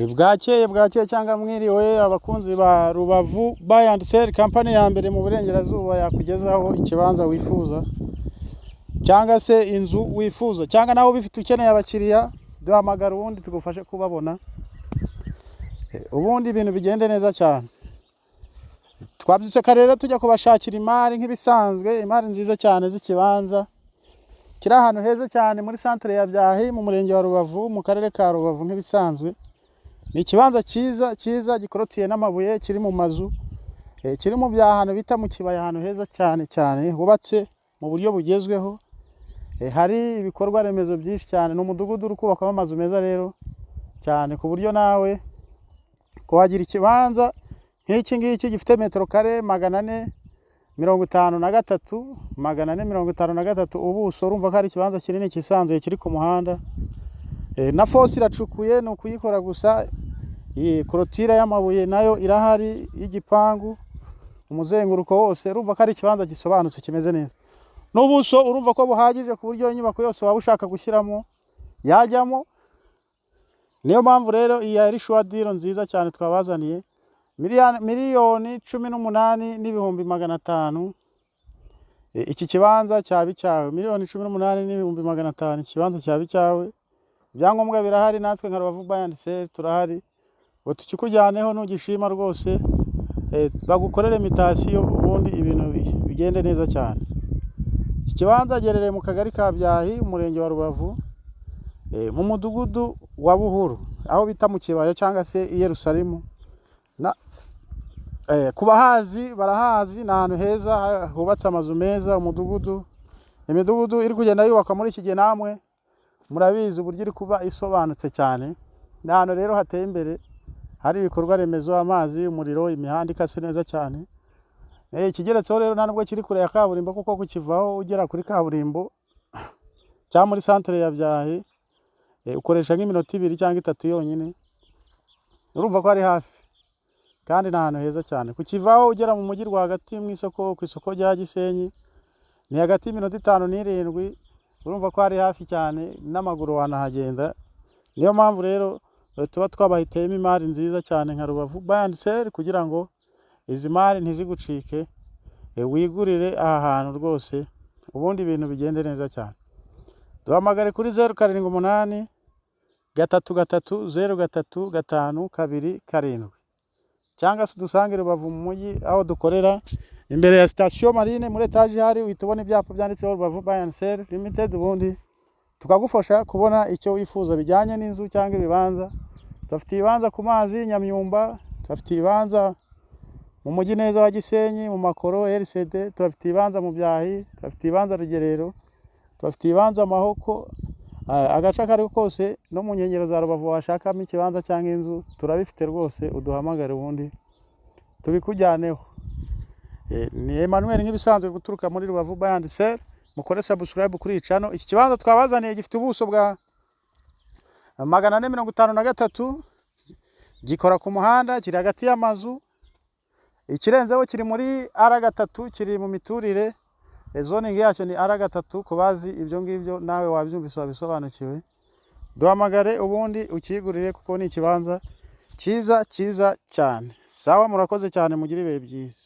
Bwakeye bwakeye cyangwa mwiriwe, abakunzi ba Rubavu Buy and Sell Company ya mbere mu burengerazuba yakugezaho ikibanza wifuza cyangwa se inzu wifuza, cyangwa nawe ubifite ukeneye abakiriya, duhamagara ubundi tugufashe kubabona. Ubundi ibintu bigende neza cyane. Twabyutse kare rero tujya kubashakira imari nk'ibisanzwe, imari nziza cyane z'ikibanza kiri ahantu heza cyane muri santere ya Byahi, mu murenge wa Rubavu, mu karere ka Rubavu. Nk'ibisanzwe ni ikibanza cyiza cyiza gikorotiye n'amabuye, kiri mu mazu, kiri mu bya bita mu kibaya, ahantu heza cyane cyane hubatse mu buryo bugezweho. Hari ibikorwa remezo byinshi cyane. Ni umudugudu uri kubakwamo amazu meza rero cyane, ku buryo nawe kuhagira ikibanza nk'iki ngiki gifite metero kare 453, 453 ubuso, urumva ko ari ikibanza kinini cyisanzuye kiri ku muhanda. Na fosse iracukuye, ni ukuyikora gusa. Iyi clôture y'amabuye nayo irahari y'igipangu, umuzenguruko wose. Urumva ko ari ikibanza gisobanutse, kimeze neza, n'ubuso urumva ko buhagije ku buryo inyubako yose waba ushaka gushyiramo yajyamo. Niyo mpamvu rero iyi ari sure deal nziza cyane twabazaniye. 18,500,000, iki kibanza cyaba icyawe. 18,500,000, ikibanza cyaba icyawe. Ibyangombwa birahari, natwe nka Rubavu Buy and Sell turahari ngo tukikujyaneho. Nugishima rwose, bagukorere mutation, ubundi ibintu bigende neza cyane. Iki kibanza giherereye mu kagari ka Byahi, umurenge wa Rubavu, mu mudugudu wa Buhuru, aho bita mu kibaya cyangwa se i Yerusalemu. Ku bahazi barahazi, ni ahantu heza hubatse amazu meza, umudugudu. Imidugudu iri kugenda yubakwa muri iki gihe, namwe murabizi uburyo iri kuba isobanutse cyane. Ni ahantu rero hateye imbere, hari ibikorwa remezo, amazi, umuriro, imihanda ikase neza cyane. Ikigeretseho rero, nta nubwo kiri kure ya kaburimbo, kuko kukivaho ugera kuri kaburimbo cyangwa muri santere ya Byahi ukoresha nk'iminota 2 cyangwa 3 yonyine. Urumva ko ari hafi kandi ni ahantu heza cyane. Kukivaho ugera mu mujyi rwagati mu isoko, ku isoko rya Gisenyi, ni hagati y'iminota 5 n'7. Urumva ko ari hafi cyane, n'amaguru wanahagenda. Niyo mpamvu rero tuba twabahitiyemo imari nziza cyane nka Rubavu Buy and Sell, kugira ngo izi mari ntizigucike, wigurire aha hantu rwose, ubundi ibintu bigende neza cyane. Duhamagare kuri 0783303527, cyangwa se udusange i Rubavu mu mujyi aho dukorera, imbere ya sitasiyo Marine, muri etaje ihari uhita ubona ibyapa byanditseho Rubavu Buy and Sell Limited, ubundi tukagufasha kubona icyo wifuza bijyanye n'inzu cyangwa ibibanza. Tubafitiye ibibanza ku mazi Nyamyumba, tubafitiye ibibanza mu mujyi neza wa Gisenyi mu Makoro RCD, tubafitiye ibibanza mu Byahi, tubafitiye ibibanza Rugerero, tubafitiye ibibanza Mahoko, agace ako ariko kose no mu nkengero za Rubavu washakamo ikibanza cyangwa inzu turabifite rwose. Uduhamagare ubundi tubikujyaneho. Ni Emmanuel nk'ibisanzwe guturuka muri Rubavu Buy and Sell. Mukore subscribe kuri iyi channel. Iki kibanza twabazaniye gifite ubuso bwa 453, gikora ku muhanda, kiri hagati y'amazu. Ikirenzeho kiri muri R3, kiri mu miturire, zoning yacyo ni R3. Ku bazi ibyo ngibyo nawe wabyumvise, wabisobanukiwe. Duhamagare ubundi ukigurire, kuko ni ikibanza cyiza cyiza cyane. Sawa, murakoze cyane, mugire ibihe byiza.